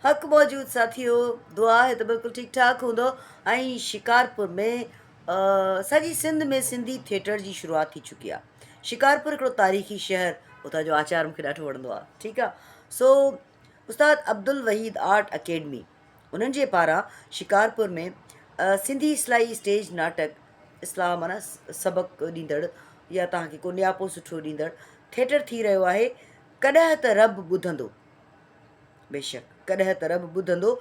حق موجود ساٿيو دعا آهي ته بلڪل ٺيڪ ٺاڪ هوندو ۽ شڪارپور ۾ سڄي سنڌ ۾ سنڌي ٿيٽر جي شروعات ٿي چڪي آهي شڪارپور هڪڙو تاريخي شهر اتان جو آچار مونکي ڏاڍو وڻندو آهي ٺيڪ آهي سو استاد عبدالوحيد آرٽ اڪيڊمي انهن جي پاران شڪارپور ۾ سنڌي اصلاحي اسٽيج ناٽڪ اصلاح معنيٰ سبق ڏيندڙ يا توهان کي ڪو نياپو سٺو ڏيندڙ ٿيٽر ٿي رهيو آهي ڪڏهن ته رب ٻڌندو بيشڪ ڪڏهن ته رب ٻڌندو.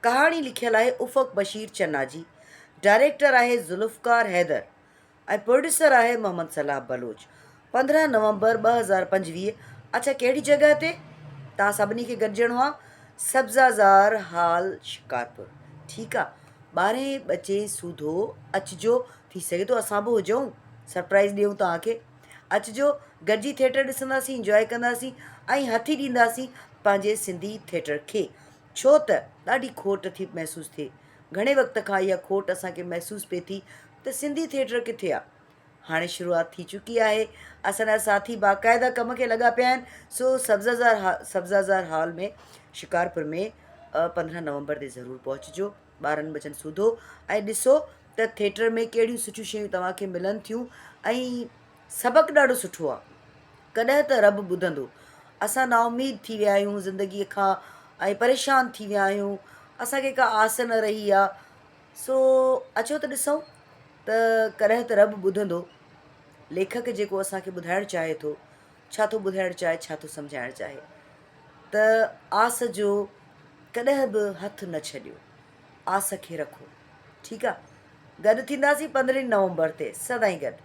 ڪهاڻي لکيل آهي افق بشير چنا جي، ڊائريڪٽر آهي ذوالفقار حيدر ۽ پروڊيوسر آهي محمد صلاح بلوچ. 15 نومبر 2025 اڇا ڪهڙي جڳهه تي توهان سڀني کي گڏجڻو آ سبزه زار هال شڪارپور ٺيڪ آ ٻارهين بجي سوڌو اچجو ٿي سگهي ٿو اسان به هجون سرپرائز ڏيون توهان کي. اچجو گڏجي ٿيٽر ڏسنداسين انجواء ڪنداسين ۽ هٿي ڏينداسين پنهنجي سنڌي ٿيٽر کي ڇو ته ڏاڍي کوٽ ٿي محسوس ٿئي گهڻي وقت کان اها کوٽ اسان کي محسوس پئي ٿي ته سنڌي ٿيٽر ڪٿي آ هاڻي شروعات ٿي چڪي آهي اسان جا ساٿي باقاعده ڪم کي لڳا پيا آهن سو سبزازار سبزازار هال ۾ شڪارپور ۾ 15 نومبر تي ضرور پهچجو ٻارن ٻچن سوڌو ۽ ڏسو ته ٿيٽر ۾ ڪهڙيون سٺيون شيون توهان کي ملن ٿيون ۽ سبق ڏاڍو سٺو آ ڪڏهن ته رب ٻڌندو اسان نااميد ٿي ويا آهيون زندگي کان ۽ پريشان ٿي ويا آهيون اسان کي ڪا آس نه رهي آ سو اچو ته ڏسون ته ڪڏهن ته رب ٻڌندو ليکڪ جيڪو اسان کي ٻڌائڻ چاهي ٿو ڇا ٿو ٻڌائڻ چاهي ڇا ٿو سمجهائڻ چاهي ته آس جو ڪڏهن به هٿ نه ڇڏيو آس کي رکو ٺيڪ آ گڏ ٿينداسين پندرهين نومبر تي سدائين گڏ.